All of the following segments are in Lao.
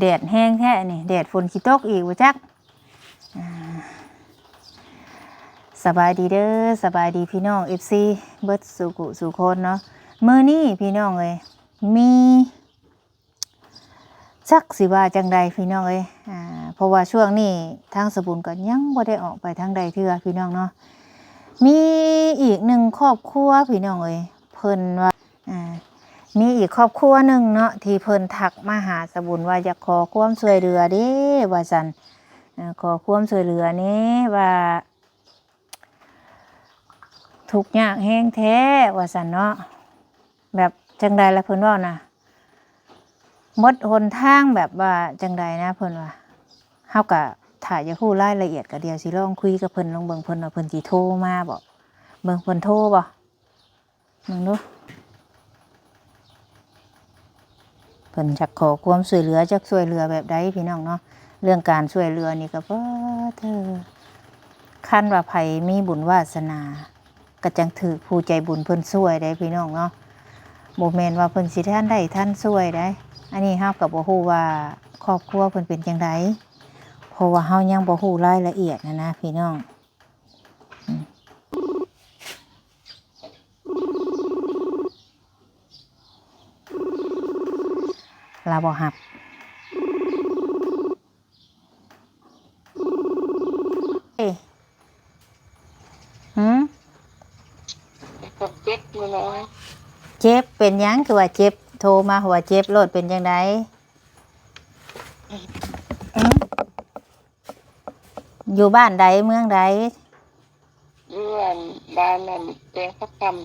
ແດດແຮງແທ້ນີ້ ແດດຝົນຊິຕົກອີກບໍ່ຈັກ. ອ່າ ສະບາຍດີເດີ ສະບາຍດີພີ່ນ້ອງເອັຟຊີເບິດສູ່ຜູ້ສູ່ຄົນເນາະ. ມື້ນີ້ພີ່ນ້ອງເອີຍ ມີ ຈັກຊິວ່າຈັ່ງໃດພີ່ນ້ອງເອີຍ ອ່າ ເພາະວ່າຊ່ວງນີ້ທາງສະບຸນກໍຍັງບໍ່ໄດ້ອອກໄປທາງໃດເທື່ອພີ່ນ້ອງເນາະ. ມີອີກໜຶ່ງຄອບຄົວພີ່ນ້ອງເອີຍ ເພິ່ນວ່າ ອ່າ ມີອີກຄອບຄົວໜຶ່ງເນາະ ທີ່ເພິ່ນທັກມາຫາສະບຸນວ່າຢາກຂໍຄວາມຊ່ວຍເຫຼືອເດ້ ວ່າຊັ້ນ. ເອີ ຂໍຄວາມຊ່ວຍເຫຼືອແດ່ວ່າ ທຸກຍາກແຮງແທ້ວ່າຊັ້ນເນາະ. ແບບຈັ່ງໃດລະເພິ່ນເວົ້ານະ ໝົດຫົນທາງ ແບບວ່າຈັ່ງໃດນະ ເພິ່ນວ່າ. ເຮົາກະຖ້າຢາກຮູ້ລາຍລະອຽດ ກະດຽວຊິລອງຄຸຍກັບເພິ່ນລອງເບິ່ງ ເພິ່ນວ່າເພິ່ນຊິໂທມາບໍ່ ເບິ່ງເພິ່ນໂທບໍ່ ເບິ່ງດູ. ເພິ່ນຢາກຂໍຄວາມຊ່ວຍເຫຼືອ ຈັກຊ່ວຍເຫຼືອແບບໃດພີ່ນ້ອງເນາະ. ເລື່ອງການຊ່ວຍເຫຼືອນີ້ກໍ ປາດເທີ ຄັນວ່າໃຜມີບຸນວາສະໜາ ກໍຈັ່ງຖືກຜູ້ໃຈບຸນເພິ່ນຊ່ວຍໄດ໋ພີ່ນ້ອງເນາະ ບໍ່ແມ່ນວ່າເພິ່ນຊິທັນໄດ້ທັນຊ່ວຍໄດ໋. ອັນນີ້ເຮົາກໍບໍ່ຮູ້ວ່າຄອບຄົວເພິ່ນເປັນຈັ່ງໃດ ເພາະວ່າເຮົາຍັງບໍ່ຮູ້ລາຍລະອຽດນະນະພີ່ນ້ອງ. ລາວບໍ່ຮັບ. ເອີ ຫືມ? ເຈັບຢູ່ແລ້ວ. ເຈັບ ເປັນຫຍັງຄືວ່າເຈັບ? ໂທມາຫົວເຈັບໂລດ ເປັນຈັ່ງໃດ? ຫືມ? ຢູ່ບ້ານໃດ ເມືອງໃດ? ຢູ່ອັນ ບ້ານອັນ ແກງປາກຄຳ.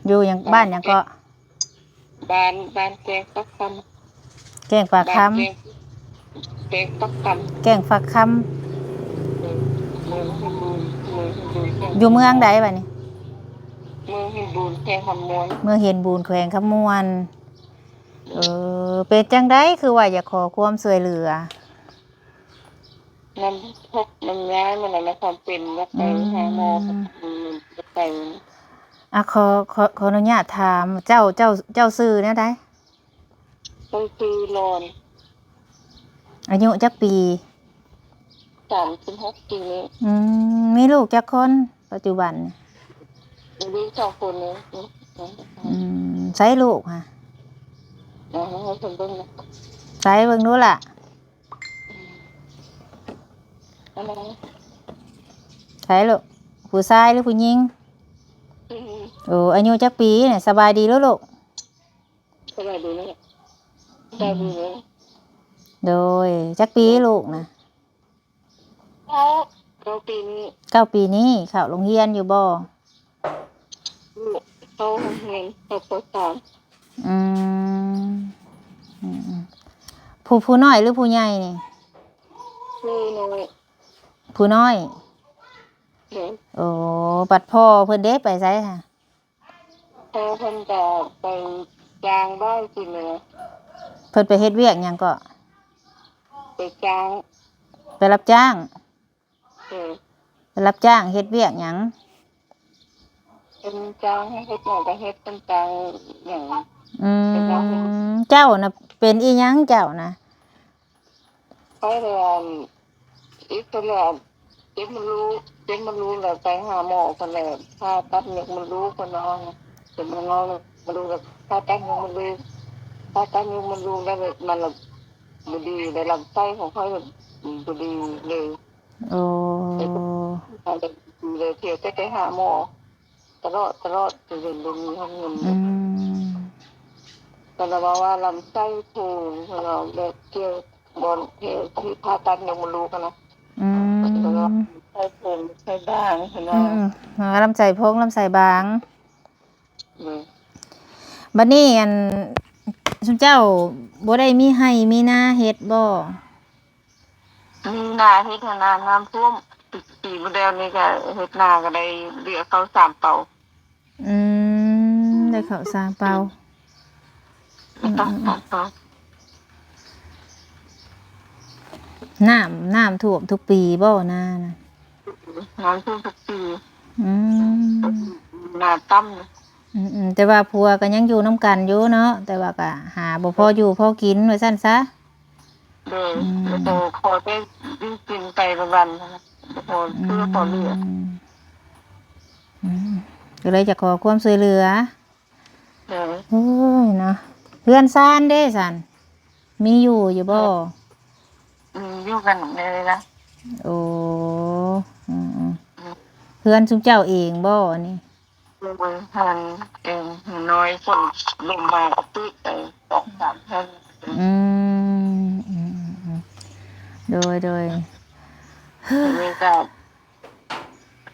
ຢູ່ຫຍັງ ບ້ານຫຍັງເກາະ? ບ້ານ ບ້ານແກງປາກຄຳ. ແກງປາກຄຳ. ບ້ານແກງ ແກງປາກຄຳ. ແກງປາກຄຳ. ເອີ ເມືອງເຮັດບຸນ ເມືອງເຮັດບຸນ. ຢູ່ເມືອງໃດບາດນີ້? ເມືອງເຮັດບຸນ ແຂວງຄຳມ່ວນ. ເມືອງເຮັດບຸນ ແຂວງຄຳມ່ວນ. ເອີ ເປັນຈັ່ງໃດຄືວ່າຢາກຂໍຄວາມຊ່ວຍເຫຼືອ? ນ້ຳພົກນ້ຳຍາ ມັນນະ ຄວາມເປັນ ຢາກໄປຫາໝໍ ອືມ ຢາກໄປ. ອ່າ ຂໍ ຂໍ ຂໍອະນຸຍາດຖາມ ເຈົ້າ ເຈົ້າ ເຈົ້າຊື່ແນວໃດ? ຂ້ອຍຊື່ຫຼອນ. ອາຍຸຈັກປີ? ສາມສິບຫົກປີນີ້. ອືມ ມີລູກຈັກຄົນປັດຈຸບັນ? ມີສອງຄົນນີ້. ອືມ ໃສລູກຫະ? ໃສເບິ່ງດູລະ. ໃສລູກ? ຜູ້ຊາຍຫຼືຜູ້ຍິງ? ໂອ້ ອາຍຸຈັກປີນະ? ສະບາຍດີລູກ. ສະບາຍດີລູກ. ສະບາຍດີ. ໂດຍ ຈັກປີລູກນະ? ເກົ້າ ເກົ້າປີນີ້. ເກົ້າປີນີ້ ເຂົ້າໂຮງຮຽນຢູ່ບໍ່? ເຂົ້າໂຮງຮຽນ ເຂົ້າ ປ.ສາມ. ອືມ ອືມໆ ຜູ້ ຜູ້ນ້ອຍຫຼືຜູ້ໃຫຍ່ນີ້? ຜູ້ນ້ອຍ. ຜູ້ນ້ອຍ. ໂດຍ. ໂອ້ ບັດພໍ່ເພິ່ນເດ ໄປໃສຫະ? ພໍ່ເພິ່ນກໍໄປຈ້າງໄວ້ຊິແຫຼະ. ເພິ່ນໄປເຮັດວຽກຫຍັງເກາະ? ໄປຈ້າງ. ໄປຮັບຈ້າງ? ເອີ. ໄປຮັບຈ້າງເຮັດວຽກຫຍັງ? ເພິ່ນຈ້າງໃຫ້ເຮັດຫຍັງກໍເຮັດ ເພິ່ນຈ້າງຫຍັງ. ອືມ ເຈົ້ານະ ເປັນອີ່ຫຍັງເຈົ້ານະ? ຂ້ອຍແລ້ວ ອີກຄົນແລ້ວ ເຈັບມົດລູກ ເຈັບມົດລູກແລ້ວໄປຫາໝໍ ເພິ່ນແລ້ວຜ່າຕັດຍົກມົດລູກ ເພິ່ນວ່າ ເຈັບມົດລູກ ມະລູກ ຜ່າຕັດຍົກມົດລູກ ຜ່າຕັດຍົກມົດລູກແລ້ວ ມັນລະບໍ່ດີ ແລ້ວລຳໄສ້ຂອງຂ້ອຍລະບໍ່ດີເລີຍ. ໂອ້ ເລີຍ ເລີຍ ເທື່ອແຕ່ໄປຫາໝໍ ຕະຫຼອດ ຕະຫຼອດ ຈົນບໍ່ມີເງິນ. ອືມ ເພິ່ນລະເວົ້າວ່າລຳໄສ້ໂພງ ເພິ່ນວ່າແບບກ່ຽວບ່ອນທີ່ ທີ່ຜ່າຕັດຍົກມົດລູກຫັ້ນນະ. ອືມ ເພິ່ນວ່າລຳໄສ້ໂພງ ລຳໄສ້ບາງ ເພິ່ນວ່າ. ອືມ ລຳໄສ້ໂພງ ລຳໄສ້ບາງ. ເອີ ບັດນີ້ ອັນ ຊຸມເຈົ້າບໍ່ໄດ້ມີໄຮ່ມີນາເຮັດບໍ່? ມີນາເຮັດຫັ້ນນະ ນ້ຳຖ້ວມ ປີ ປີແລ້ວນີ້ກະເຮັດນາກະໄດ້ເຫຼືອເຂົ້າສາມເປົາ. ອືມ ໄດ້ເຂົ້າສາມເປົາ. ອືມ ອືມ ອືມ ນ້ຳ ນ້ຳຖ້ວມທຸກປີບໍ່ນານະ? ນ້ຳຖ້ວມທຸກປີ. ອືມ ນາຕ່ຳ. ອືມໆ ແຕ່ວ່າຜົວກໍຍັງຢູ່ນຳກັນຢູ່ເນາະ ແຕ່ວ່າກໍຫາບໍ່ພໍຢູ່ພໍກິນວ່າຊັ້ນຊະ. ໂດຍ ອືມ ແລ້ວກໍພໍໄດ້ຢູ່ກິນໄປວັນໆ ພໍ ອືມ ຄືພໍເຫຼືອ ອືມ ກໍເລີຍຈະຂໍຄວາມຊ່ວຍເຫຼືອ. ໂດຍ ໂອ້ຍເນາະ ເຮືອນຊານເດ້ຊັ້ນ ມີຢູ່ຢູ່ບໍ່? ອືມ ຢູ່ກັນເລີຍລະ. ໂອ້ ອືມໆ ອືມ ເຮືອນຊຸມເຈົ້າເອງບໍ່ອັນນີ້? ໂດຍ ເຮືອນເອງ ເຮືອນນ້ອຍ ຄົນລົມມາກໍຕິໄປສອງສາມເຮືອນ. ອືມ ອືມໆໆ ໂດຍໆ ນີ້ກໍ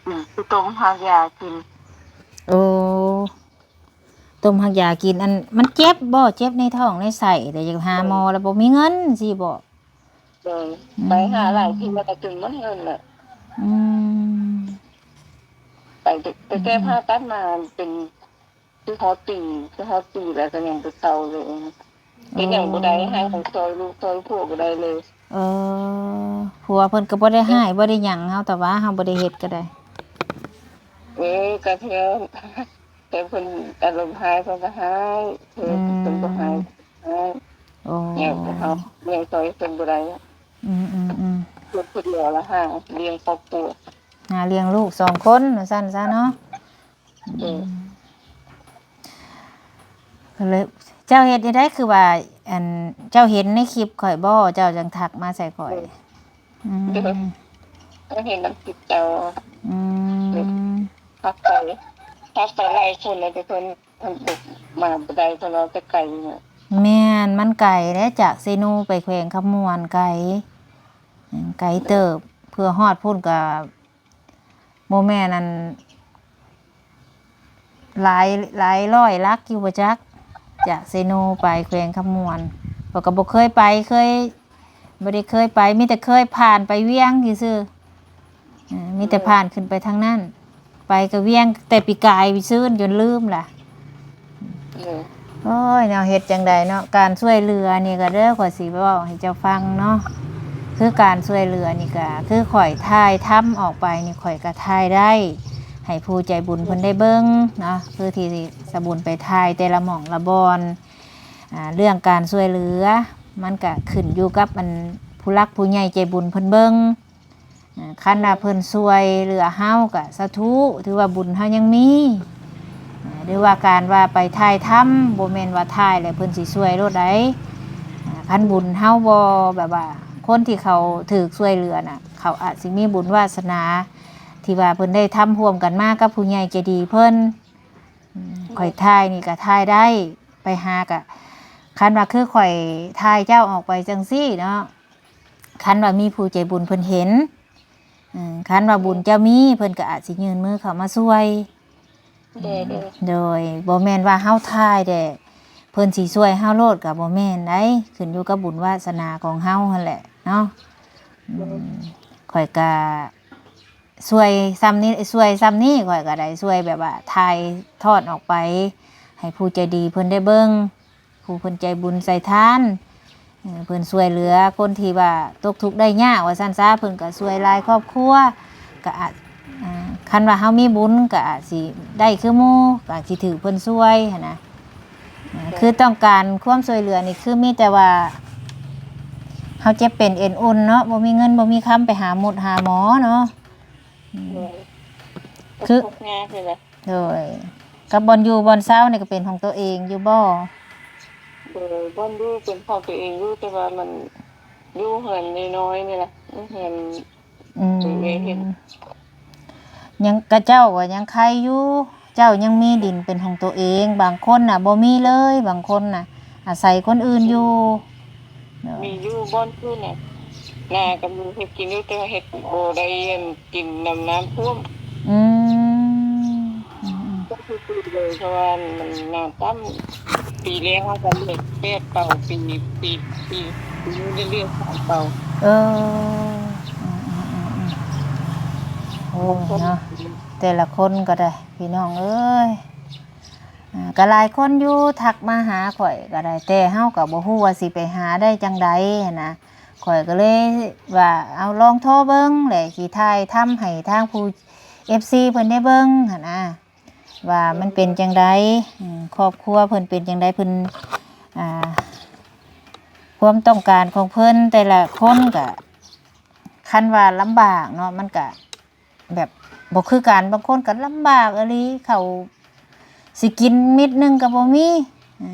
ອືມ ຊິຕົ້ມຮາກຢາກິນ. ໂອ້ ຕົ້ມຮາກຢາກິນ ອັນ ມັນເຈັບບໍ່? ເຈັບໃນທ້ອງໃນໄສ້ ແຕ່ຢາກຫາໝໍ ແລ້ວບໍ່ມີເງິນຊີ້ບໍ? ໂດຍ ອືມ ໄປຫາຫຼາຍທີແລ້ວກໍຈົນໝົດເງິນແລ້ວ. ອືມ ໄປແຕ່ ອືມ ແຕ່ຜ່າຕັດມາເປັນ ຊິຮອດປີ ຊິຮອດປີແລ້ວກໍຍັງບໍ່ເຊົາເລີຍ. ເຮັດຫຍັງບໍ່ໄດ້ ໂອ້ ໃຫ້ເຂົາຊ່ອຍລູກຊ່ອຍຜົວບໍ່ໄດ້ເລີຍ. ເອີ ຜົວເພິ່ນກໍບໍ່ໄດ້ຮ້າຍ ບໍ່ໄດ້ຫຍັງເຮົາ ແຕ່ວ່າເຮົາບໍ່ໄດ້ເຮັດກໍໄດ້. ເອີ ກໍເທື່ອ ແຕ່ເພິ່ນອາລົມຮ້າຍເພິ່ນກໍຮ້າຍ ເພິ່ນ ອືມ ເພິ່ນບໍ່ຮ້າຍ ຮ້າຍ. ໂອ້ ແນວເຮົາ ແນວຊ່ອຍເພິ່ນບໍ່ໄດ້. ອືມໆໆ ເພິ່ນຜູ້ດຽວລະຫາລ້ຽງຄອບຄົວ ຫາລ້ຽງລູກສອງຄົນວ່າຊັ້ນຊະເນາະ. ເອີ ອືມ ກໍເລີຍ ເຈົ້າເຮັດແນວໃດ ຄືວ່າ ອັນ ເຈົ້າເຫັນໃນຄລິບຂ້ອຍບໍ່? ເຈົ້າຈັ່ງທັກມາໃສ່ຂ້ອຍ. ເອີ ອືມ ເອີ ເຫັນນຳຄລິບເຈົ້າ. ອືມ ທັກໄປ ທັກໄປຫຼາຍຄົນແລ້ວ ແຕ່ເພິ່ນ ເພິ່ນບໍ່ ມາບໍ່ໄດ້ ເພິ່ນວ່າແຕ່ໄກນະ. ແມ່ນ ມັນໄກເດ້ ຈາກເຊໂນໄປແຂວງຄຳມ່ວນ ໄກ ໄກເຕີບ ເພື່ອຮອດພຸ້ນກໍ ບໍ່ແມ່ນອັນ ຫຼາຍ ຫຼາຍຮ້ອຍຫຼັກຢູ່ບໍ່ຈັກ ຈາກເຊໂນໄປແຂວງຄຳມ່ວນ. ຂ້ອຍກໍບໍ່ເຄີຍໄປ ເຄີຍ ບໍ່ໄດ້ເຄີຍໄປ ມີແຕ່ເຄີຍຜ່ານໄປວຽງຊື່ໆ. ເອີ ມີແຕ່ ແມ່ນ ຜ່ານຂຶ້ນໄປທາງນັ້ນ ໄປກໍວຽງແຕ່ປີກາຍ ປີຊືນຈົນລືມລະ. ໂດຍ ໂອ້ຍ ແນວເຮັດຈັ່ງໃດເນາະ ການຊ່ວຍເຫຼືອນີ້ກໍເດີ ຂ້ອຍຊິເວົ້າໃຫ້ເຈົ້າຟັງເນາະ ຄືການຊ່ວຍເຫຼືອນີ້ກໍຄືຂ້ອຍຖ່າຍທຳອອກໄປນີ້ ຂ້ອຍກໍຖ່າຍໄດ້ໃຫ້ຜູ້ໃຈບຸນເພິ່ນໄດ້ເບິ່ງເນາະ ຄືທີ່ສະບຸນໄປຖ່າຍແຕ່ລະໝ່ອງລະບ່ອນ. ອ່າ ເລື່ອງການຊ່ວຍເຫຼືອ ມັນກະຂຶ້ນຢູ່ກັບອັນ ຜູ້ຫຼັກຜູ້ໃຫຍ່ໃຈບຸນເພິ່ນເບິ່ງ. ອ່າ ຄັນວ່າເພິ່ນຊ່ວຍເຫຼືອເຮົາກະສາທຸ ຖືວ່າບຸນເຮົາຍັງມີ. ອ່າ ຫຼືວ່າການວ່າໄປຖ່າຍທຳ ບໍ່ແມ່ນວ່າຖ່າຍແລ້ວເພິ່ນຊິຊ່ວຍໂລດໃດ. ອ່າ ຄັນບຸນເຮົາບໍ່ ແບບວ່າ ຄົນທີ່ເຂົາຖືກຊ່ວຍເຫຼືອນະ ເຂົາອາດຊິມີບຸນວາສະໜາ ທີ່ວ່າເພິ່ນໄດ້ທຳຮ່ວມກັນມາກັບຜູ້ໃຫຍ່ໃຈດີເພິ່ນ. ອືມ ຂ້ອຍຖ່າຍນີ້ກໍຖ່າຍໄດ້ ໄປຫາກະ ຄັນວ່າຄືຂ້ອຍຖ່າຍເຈົ້າອອກໄປຈັ່ງຊີ້ເນາະ ຄັນວ່າມີຜູ້ໃຈບຸນເພິ່ນເຫັນ ເອີ ຄັນວ່າບຸນເຈົ້າມີ ເພິ່ນກໍອາດຊິຍື່ນມືເຂົ້າມາຊ່ວຍ. ໂດຍ ໂດຍ ບໍ່ແມ່ນວ່າເຮົາຖ່າຍແຕ່ເພິ່ນຊິຊ່ວຍເຮົາໂລດ ກໍບໍ່ແມ່ນໃດ໋ ຂຶ້ນຢູ່ກັບບຸນວາສະໜາຂອງເຮົາຫັ້ນແຫຼະເນາະ. ອືມ ຂ້ອຍກະ ຊ່ວຍຊ່ຳນີ້ ຊ່ວຍຊ່ຳນີ້ ຂ້ອຍກໍໄດ້ຊ່ວຍແບບວ່າຖ່າຍທອດອອກໄປໃຫ້ຜູ້ໃຈດີເພິ່ນໄດ້ເບິ່ງ ຜູ້ເພິ່ນໃຈບຸນໃຈທານ ເອີ ເພິ່ນຊ່ວຍເຫຼືອຄົນທີ່ວ່າຕົກທຸກໄດ້ຍາກວ່າຊັ້ນຊະ ເພິ່ນກໍຊ່ວຍຫຼາຍຄອບຄົວ ກໍອາດ ອ່າ ຄັນວ່າເຮົາມີບຸນກໍອາດຊິໄດ້ຄືໝູ່ ກໍອາດຊິຖືກເພິ່ນຊ່ວຍຫັ້ນນະ. ເອີ ຄືຕ້ອງການຄວາມຊ່ວຍເຫຼືອນີ້ ຄືມີແຕ່ວ່າເຮົາເຈັບເປັນເອັນອຸ່ນເນາະ ບໍ່ມີເງິນບໍ່ມີຄຳໄປຫາໝົດຫາໝໍເນາະ. ອືມ ໂດຍ ຄື ທຸກຍາກນີ້ແຫຼະ. ໂດຍ ກັບບ່ອນຢູ່ບ່ອນເຊົານີ້ກໍເປັນຂອງຕົວເອງຢູ່ບໍ່? ໂດຍ ບ່ອນຢູ່ເປັນຂອງຕົວເອງຢູ່ ແຕ່ວ່າມັນຢູ່ເຮືອນນ້ອຍໆນີ້ລະ ເຮືອນ ອືມ ຕົວເອງເຮັດ ຍັງ ຂະເຈົ້າວ່າຍັງໄຄຢູ່ ເຈົ້າຍັງມີດິນເປັນຂອງຕົວເອງ ບາງຄົນນະບໍ່ມີເລີຍ ບາງຄົນນະອາໄສຄົນອື່ນຢູ່. ໂດຍ ມີຢູ່ບ່ອນອື່ນນະ ນາກໍມີເຮັດກິນຢູ່ ແຕ່ເຮັດບໍ່ໄດ້ອັນກິນນຳນ້ຳຖ້ວມ. ອືມ ອືມໆ ກໍຄືເລີຍ ເພາະວ່າມັນນ້ຳຕ່ຳ ປີແລ້ວເຮົາກໍເລີຍແປດເປົາ ປີ ປີ ປີ ປີນີ້ເລີຍສາມເປົາ. ເອີ ອືມໆໆ ໂອ້ຍເນາະ ແຕ່ລະຄົນກໍໄດ້ ພີ່ນ້ອງເອີຍ ອ່າ ກໍຫຼາຍຄົນຢູ່ທັກມາຫາຂ້ອຍກໍໄດ້ ແຕ່ເຮົາກໍບໍ່ຮູ້ວ່າຊິໄປຫາໄດ້ຈັ່ງໃດຫັ້ນນະ ຂ້ອຍກໍເລີຍວ່າ ເອົາ ລອງໂທເບິ່ງແຫຼະ ຊິຖ່າຍທຳໃຫ້ທາງຜູ້ ເອັຟຊີ ເພິ່ນໄດ້ເບິ່ງຫັ້ນນະ. ວ່າມັນເປັນຈັ່ງໃດ ອືມ ຄອບຄົວເພິ່ນເປັນຈັ່ງໃດ ເພິ່ນ ອ່າ ຄວາມຕ້ອງການຂອງເພິ່ນແຕ່ລະຄົນກະ ຄັນວ່າລຳບາກເນາະ ມັນກະແບບບໍ່ຄືກັນ ບາງຄົນກະລຳບາກອີ່ຫຼີ ເຂົ້າຊິກິນເມັດໜຶ່ງກະບໍ່ມີ ອາ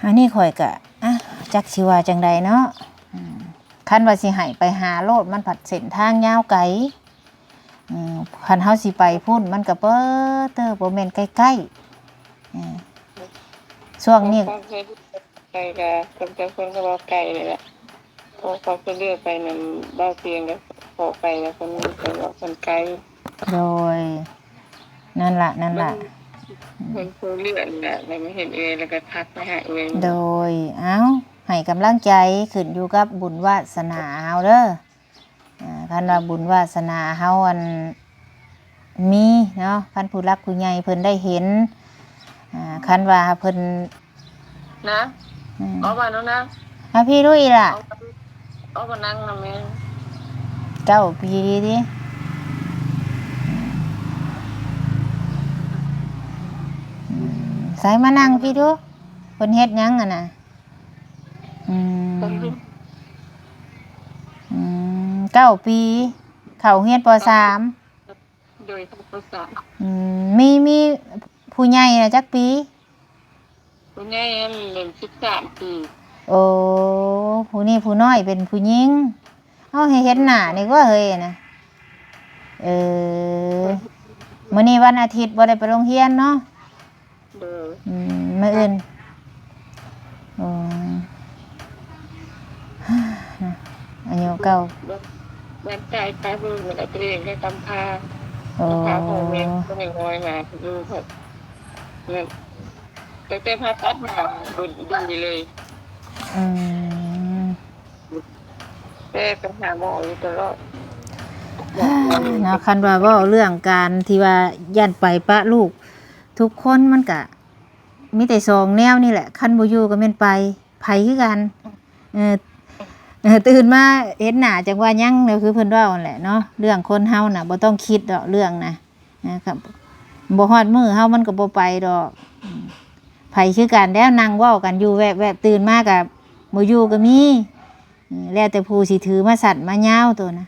ອັນນີ້ຂ້ອຍກະ ອາ ຈັກຊິວ່າຈັ່ງໃດເນາະ ອາ ຄັນວ່າຊິໃຫ້ໄປຫາໂລດ ມັນພັດເສັ້ນທາງຍາວໄກ ອືມ ຄັນເຮົາຊິໄປພຸ້ນ ມັນກະເປີເຕີ ບໍ່ແມ່ນໃກ້ໆ ເອີ ຊ່ວງນີ້ ໄກກະ ຄົນເຈົ້າຄົນກະເວົ້າໄກນີ້ແຫຼະ ເພາະເຂົາໄປເລືອກໄປນຳບ່າວຊຽງ ກະເພາະໄປແລ້ວເພິ່ນ ເພິ່ນເວົ້າເພິ່ນໄກ ໂດຍ ນັ້ນລະ ນັ້ນລະ ເພິ່ນ ເພິ່ນຜູ້ເລືອກນີ້ແຫຼະ ແລ້ວມາເຫັນເອື້ອຍ ແລ້ວກະທັກໄປຫາເອື້ອຍ ໂດຍ ເອົ້າ ໃຫ້ກຳລັງໃຈ ຂຶ້ນຢູ່ກັບບຸນວາສະໜາເຮົາເດີ. ອ່າ ຄັນວ່າບຸນວາສະໜາເຮົາອັນມີເນາະ ຄັນຜູ້ຫຼັກຜູ້ໃຫຍ່ເພິ່ນໄດ້ເຫັນ ອ່າ ຄັນວ່າເພິ່ນນະ ອືມ ອອກມາໂລດນະ ມາພີ້ດູອີ່ຫຼ້າ ອອກມານັ່ງນຳແມ່ ເຈົ້າພີ້ດີຕິ ອືມ ໃສ່ມານັ່ງພີ້ດູ ເພິ່ນເຮັດຫຍັງຫັ້ນນະ? ອືມ ອືມ ເກົ້າປີ ເຂົ້າຮຽນ ປໍສາມ ໂດຍ ເຂົ້າ ປໍສາມ ອືມ ມີ ມີຜູ້ໃຫຍ່ນະຈັກປີ? ຜູ້ໃຫຍ່ຫັ້ນ ສິບສາມປີ ໂອ້ ຜູ້ນີ້ຜູ້ນ້ອຍເປັນຜູ້ຍິງ ເອົາ ໃຫ້ເຫັນໜ້ານີ້ກວ່າເຮີ້ຍນະ ເອີ ມື້ນີ້ວັນອາທິດບໍ່ໄດ້ໄປໂຮງຮຽນເນາະ? ໂດຍ ອືມ ມື້ອື່ນ ໂອ້ ອາຍຸເກົ້າ ແມ່ນຕາຍໄປເບິ່ງແລ້ວ ໂຕເອງກະກຳພ້າ ໂອ້ ກຳພ້າພໍ່ແມ່ ຍັງນ້ອຍມາຢູ່ ແມ່ນ ຕັ້ງແຕ່ຜ່າຕັດມາ ບໍ່ດີເລີຍ ອືມ ແຕ່ໄປຫາໝໍຢູ່ຕະຫຼອດ ເນາະ ຄັນວ່າເວົ້າເລື່ອງການທີ່ວ່າຢ້ານໄປປະລູກ ທຸກຄົນມັນກະມີແຕ່ສອງແນວນີ້ແຫຼະ ຄັນບໍ່ຢູ່ກະແມ່ນໄປ ໄປຄືກັນ ເອີ ເອີ ຕື່ນມາເຫັນໜ້າຈັ່ງວ່າຍັງ ແນວຄືເພິ່ນເວົ້າຫັ້ນແຫຼະເນາະ ເລື່ອງຄົນເຮົານະ ບໍ່ຕ້ອງຄິດດອກເລື່ອງນະ ນະຄັບ ບໍ່ຮອດມື້ເຮົາມັນກະບໍ່ໄປດອກ ອືມ ໄປຄືກັນແລ້ວ ນັ່ງເວົ້າກັນຢູ່ແວບໆ ຕື່ນມາກະບໍ່ຢູ່ກະມີ ອືມ ແລ້ວແຕ່ຜູ້ຊິຖືມາສັ້ນມາຍາວໂຕນະ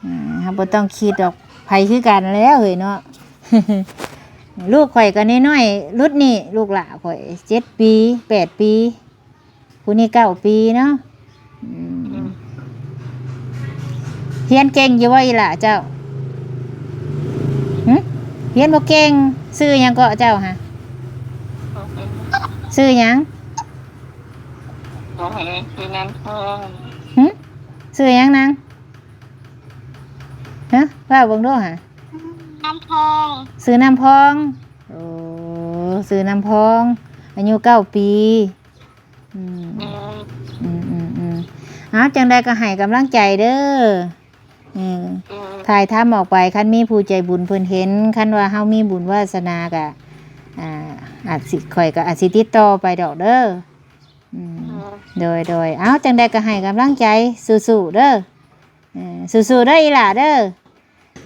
ອືມ ເຮົາບໍ່ຕ້ອງຄິດດອກ ໄປຄືກັນແລ້ວເຮີ້ຍເນາະ ລູກຂ້ອຍກະນ້ອຍໆ ລຸດນີ້ ລູກຫຼ້າຂ້ອຍ ເຈັດປີ ແປດປີ ຜູ້ນີ້ເກົ້າປີເນາະ ອືມ ຮຽນເກັ່ງຢູ່ບໍ່ອີ່ຫຼ້າເຈົ້າ? ຫຶ? ຮຽນບໍ່ເກັ່ງ ຊື່ຫຍັງເກາະເຈົ້າຫະ? ຊື່ຫຍັງ? ຊື່ນາມທອງ ຫຶ? ຊື່ຫຍັງນາງ? ຫະ? ເວົ້າເບິ່ງດູຫະ ນາມທອງ ຊື່ນາມພອງ ໂອ້ ຊື່ນາມພອງ ອາຍຸເກົ້າປີ ອືມ ໂດຍ ອືມໆໆ ເອົາ ຈັ່ງໃດກະໃຫ້ກຳລັງໃຈເດີ ເອີ ເອີ ຖ່າຍທຳອອກໄປ ຄັນມີຜູ້ໃຈບຸນເພິ່ນເຫັນ ຄັນວ່າເຮົາມີບຸນວາສະໜາກະ ອ່າ ອາດຊິ ຂ້ອຍກະອາດຊິຕິດຕໍ່ໄປດອກເດີ ອືມ ໂດຍ ໂດຍ ໂດຍ ເອົາ ຈັ່ງໃດກະໃຫ້ກຳລັງໃຈ ສູ້ໆເດີ ເອີ ສູ້ໆເດີອີ່ຫຼ້າເດີ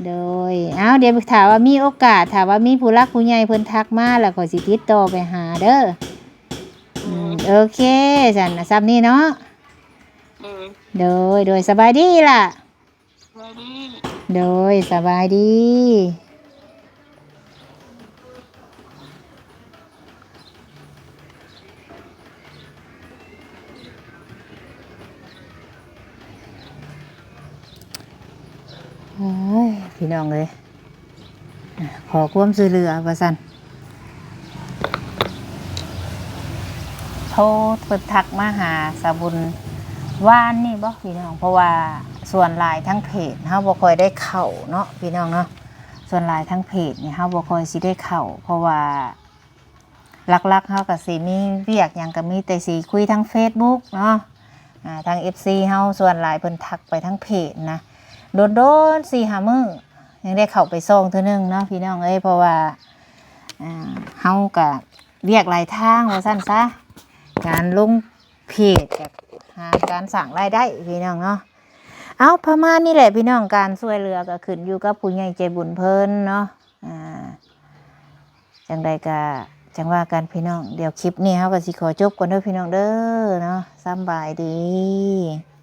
ໂດຍ ເອົາ ດຽວຖ້າວ່າມີໂອກາດ ຖ້າວ່າມີຜູ້ຫຼັກຜູ້ໃຫຍ່ເພິ່ນທັກມາ ແລ້ວຂ້ອຍຊິຕິດຕໍ່ໄປຫາເດີ ອືມ ໂອເຄ ຊັ້ນນະ ສ່ຳນີ້ເນາະ ໂດຍ ໂດຍ ສະບາຍດີອີ່ຫຼ້າ ໂດຍ ສະບາຍດີ ໂອ້ຍ ພີ່ນ້ອງເອີຍ ຂໍຄວາມຊ່ວຍເຫຼືອວ່າຊັ້ນ ໂທ ເພິ່ນທັກມາຫາສາວບຸນວານນີ້ບໍພີ່ນ້ອງ ເພາະວ່າສ່ວນຫຼາຍທາງເພຈເຮົາບໍ່ຄ່ອຍໄດ້ເຂົ້າເນາະພີ່ນ້ອງເນາະ ສ່ວນຫຼາຍທາງເພຈນີ້ເຮົາບໍ່ຄ່ອຍຊິໄດ້ເຂົ້າ ເພາະວ່າຫຼັກໆເຮົາກະຊິມີວຽກຫຍັງ ກະມີແຕ່ຊິຄຸຍທາງເຟສບຸກເນາະ ອ່າ ທາງເອັຟຊີເຮົາສ່ວນຫຼາຍເພິ່ນທັກໄປທາງເພຈນະ ດົນໆ ສີ່ຫ້າມື້ ຍັງໄດ້ເຂົ້າໄປສ່ອງເທື່ອໜຶ່ງເນາະພີ່ນ້ອງເອີຍ ເພາະວ່າ ອ່າ ເຮົາກະວຽກຫຼາຍທາງວ່າຊັ້ນຊະ ການລົງເພຈກະຫາການສ້າງລາຍໄດ້ພີ່ນ້ອງເນາະ ເອົາ ປະມານນີ້ແຫຼະພີ່ນ້ອງ ການຊ່ວຍເຫຼືອກະຂຶ້ນຢູ່ກັບຜູ້ໃຫຍ່ໃຈບຸນເພິ່ນເນາະ ອ່າ ຈັ່ງໃດກະຈັ່ງວ່າກັນພີ່ນ້ອງ. ດຽວຄລິບນີ້ເຮົາກໍຊິຂໍຈົບກ່ອນເດີພີ່ນ້ອງເດີເນາະ. ສຳບາຍດີ.